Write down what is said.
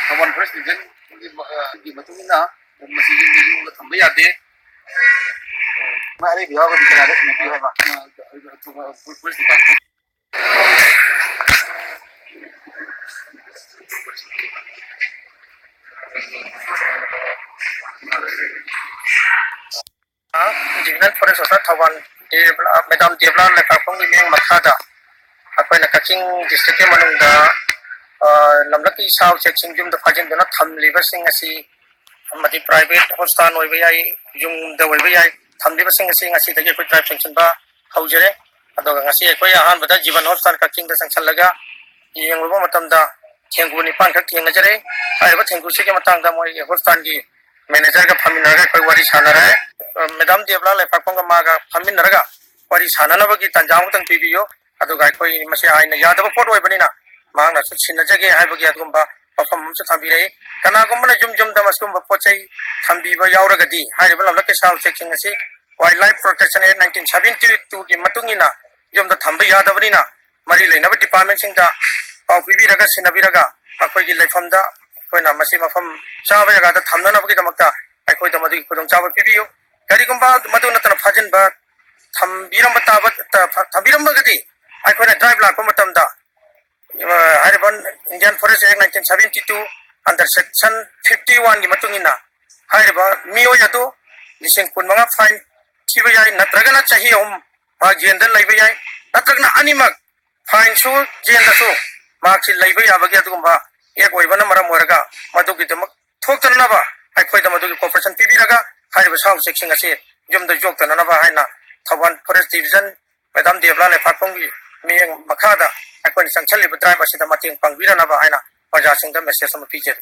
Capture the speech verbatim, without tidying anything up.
Thoubal forest ꯗꯤꯕꯤꯖꯟꯒꯤ ꯃ-, ꯑ, ꯒꯤ ꯃꯇꯨꯡ ꯏꯟꯅ ꯃꯁꯤ ꯌꯨꯝꯗ ꯌꯣꯛꯑꯒ ꯊꯝꯕ ꯌꯥꯗꯦ꯫ ꯃꯥ ꯑꯔꯩꯕ ꯌꯥꯎꯔꯒꯗꯤ ꯀꯅꯥꯗ ꯁꯤꯟꯅꯕꯤꯌꯨ ꯍꯥꯏꯕ? ꯑ, ꯑ, ꯑ, forest department. Divisional forest officer Thoubal ꯗꯦꯕ-, ꯃꯦꯗꯥꯝ ꯗꯦꯕꯂꯥ ꯂꯩꯄꯥꯛꯐꯝꯒꯤ ꯃꯤꯠꯌꯦꯡ ꯃꯈꯥꯗ ꯑꯩꯈꯣꯏꯅ ꯀꯛꯆꯤꯡ ꯗꯤꯁꯇ꯭ꯔꯤꯛꯀꯤ ꯃꯅꯨꯡꯗ, ꯑ, ꯂꯝꯂꯛꯀꯤ ꯁꯥ ꯎꯆꯦꯛꯁꯤꯡ ꯌꯨꯝꯗ ꯐꯥꯖꯤꯟꯗꯨꯅ ꯊꯝꯂꯤꯕꯁꯤꯡ ꯑꯁꯤ ꯑꯃꯗꯤ ꯄ꯭ꯔꯥꯏꯚꯦꯠ ꯍꯣꯁꯇꯥꯟ ꯑꯣꯏꯕ ꯌꯥꯏ, ꯌꯨꯝꯗ ꯑꯣꯏꯕ ꯌꯥꯏ, ꯊꯝꯂꯤꯕꯁꯤꯡ ꯑꯁꯤ ꯉꯁꯤꯗꯒꯤ ꯑꯩꯈꯣꯏ ꯗ꯭ꯔꯥꯏꯕ ꯆꯪꯁꯤꯟꯕ ꯍꯧꯖꯔꯦ꯫ ꯑꯗꯨꯒ ꯉꯁꯤ ꯑꯩꯈꯣꯏ ꯑꯍꯥꯟꯕꯗ ꯖꯤꯕꯟ ꯍꯣꯁꯇꯥꯟ ꯀꯛꯆꯤꯡꯗ ꯆꯪꯁꯤꯜꯂꯒ ꯌꯦꯡꯂꯨꯕ ꯃꯇꯝꯗ ꯊꯦꯡꯒꯨ ꯅꯤꯄꯥꯟꯈꯛ ꯊꯦꯡꯅꯖꯔꯦ꯫ ꯍꯥꯏꯔꯤꯕ ꯊꯦꯡꯒꯨꯁꯤꯒꯤ ꯃꯇꯥꯡꯗ ꯃꯣꯏꯒꯤ ꯍꯣꯁꯇꯥꯟꯒꯤ ꯃꯦꯅꯦꯖꯔꯒ ꯐꯝꯃꯤꯟꯅꯔꯒ ꯑꯩꯈꯣꯏ ꯋꯥꯔꯤ ꯁꯥꯟꯅꯔꯦ꯫ ꯑ, ꯃꯦꯗꯥꯝ ꯗꯦꯕꯂꯥ ꯂꯩꯄꯥꯛꯐꯝꯒ ꯃꯥꯒ ꯐꯝꯃꯤꯟꯅꯔꯒ ꯋꯥꯔꯤ ꯁꯥꯟꯅꯅꯕꯒꯤ ꯇꯥꯟꯖꯥ ꯑꯃꯇꯪ ꯄꯤꯕꯤꯌꯨ꯫ ꯑꯗꯨꯒ ꯑꯩꯈꯣꯏ ꯃꯁꯤ ꯑꯥꯏꯟꯅ ꯌꯥꯗꯕ ꯄꯣꯠ ꯑꯣꯏꯕꯅꯤꯅ ꯃꯍꯥꯛꯅꯁꯨ ꯁꯤꯟꯅꯖꯒꯦ ꯍꯥꯏꯕꯒꯤ ꯑꯗꯨꯒꯨꯝꯕ ꯋꯥꯐꯝ ꯑꯃꯁꯨ ꯊꯝꯕꯤꯔꯛꯏ꯫ ꯀꯅꯥꯒꯨꯝꯕꯅ ꯌꯨꯝ ꯌꯨꯝꯗ ꯃꯁꯤꯒꯨꯝꯕ ꯄꯣꯠ ꯆꯩ ꯊꯝꯕꯤꯕ ꯌꯥꯎꯔꯒꯗꯤ ꯍꯥꯏꯔꯤꯕ ꯂꯝꯂꯛꯀꯤ ꯁꯥ ꯎꯆꯦꯛꯁꯤꯡ ꯑꯁꯤ Wildlife Protection Act nineteen seventy two ꯒꯤ ꯃꯇꯨꯡ ꯏꯟꯅ ꯌꯨꯝꯗ ꯊꯝꯕ ꯌꯥꯗꯕꯅꯤꯅ ꯃꯔꯤ ꯂꯩꯅꯕ ꯗꯤꯄꯥꯔꯠꯃꯦꯟꯁꯤꯡꯗ ꯄꯥꯎ ꯄꯤꯕꯤꯔꯒ ꯁꯤꯟꯅꯕꯤꯔꯒ ꯃꯈꯣꯏꯒꯤ ꯂꯩꯐꯝꯗ ꯑꯩꯈꯣꯏꯅ ꯃꯁꯤ ꯃꯐꯝ ꯆꯥꯕ ꯖꯒꯥꯗ ꯊꯝꯅꯅꯕꯒꯤꯗꯃꯛꯇ ꯑꯩꯈꯣꯏꯗ ꯃꯗꯨꯒꯤ ꯈꯨꯗꯣꯡꯆꯥꯕ ꯄꯤꯕꯤꯌꯨ꯫ ꯀꯔꯤꯒꯨꯝꯕ ꯃꯗꯨ ꯅꯠꯇꯅ ꯐꯥꯖꯤꯟꯕ ꯊꯝꯕꯤꯔꯝꯕ ꯇꯥꯕ, ꯊꯝꯕꯤꯔꯝꯃꯒꯗꯤ ꯑꯩꯈꯣꯏꯅ ꯗ꯭ꯔꯥꯏꯕ ꯂꯥꯛꯄ ꯃꯇꯝꯗ, ꯑ, ꯍꯥꯏꯔꯤꯕ Indian Forest Act nineteen seventy two under section fifty one ꯒꯤ ꯃꯇꯨꯡ ꯏꯟꯅ ꯍꯥꯏꯔꯤꯕ ꯃꯤꯑꯣꯏ ꯑꯗꯨ ꯂꯤꯁꯤꯡ ꯀꯨꯟ ꯃꯉꯥ fine ꯊꯤꯕ ꯌꯥꯏ, ꯅꯠꯇ꯭ꯔꯒꯅ ꯆꯍꯤ ꯑꯍꯨꯝ ꯃꯍꯥꯛ ꯖꯦꯜꯗ ꯂꯩꯕ ꯌꯥꯏ, ꯅꯠꯇ꯭ꯔꯒꯅ ꯑꯅꯤꯃꯛ, ꯐꯥꯏꯟꯁꯨ ꯖꯦꯜꯗꯁꯨ ꯃꯍꯥꯛꯁꯤ ꯂꯩꯕ ꯌꯥꯕꯒꯤ ꯑꯗꯨꯒꯨꯝꯕ ꯑꯦꯛ ꯑꯣꯏꯕꯅ ꯃꯔꯝ ꯑꯣꯏꯔꯒ ꯃꯗꯨꯒꯤꯗꯃꯛ ꯊꯣꯛꯇꯅꯅꯕ ꯑꯩꯈꯣꯏꯗ ꯃꯗꯨꯒꯤ ꯀꯣꯑꯣꯄꯔꯦꯁꯟ ꯄꯤꯕꯤꯔꯒ ꯍꯥꯏꯔꯤꯕ ꯁꯥ ꯎꯆꯦꯛꯁꯤꯡ ꯑꯁꯤ ꯌꯨꯝꯗ ꯌꯣꯛꯇꯅꯅꯕ ꯍꯥꯏꯅ Thoubal forest division madam Debala ꯂꯩꯄꯥꯛꯐꯝꯒꯤ ꯃꯤꯠꯌꯦꯡ ꯃꯈꯥꯗ ꯑꯩꯈꯣꯏꯅ ꯆꯪꯁꯤꯜꯂꯤꯕ ꯗ꯭ꯔꯥꯏꯕ ꯑꯁꯤꯗ ꯃꯇꯦꯡ ꯄꯥꯡꯕꯤꯔꯅꯕ ꯍꯥꯏꯅ ꯄ꯭ꯔꯖꯥꯁꯤꯡꯗ ꯃꯦꯁꯦꯖ ꯑꯃ ꯄꯤꯖꯔꯤ꯫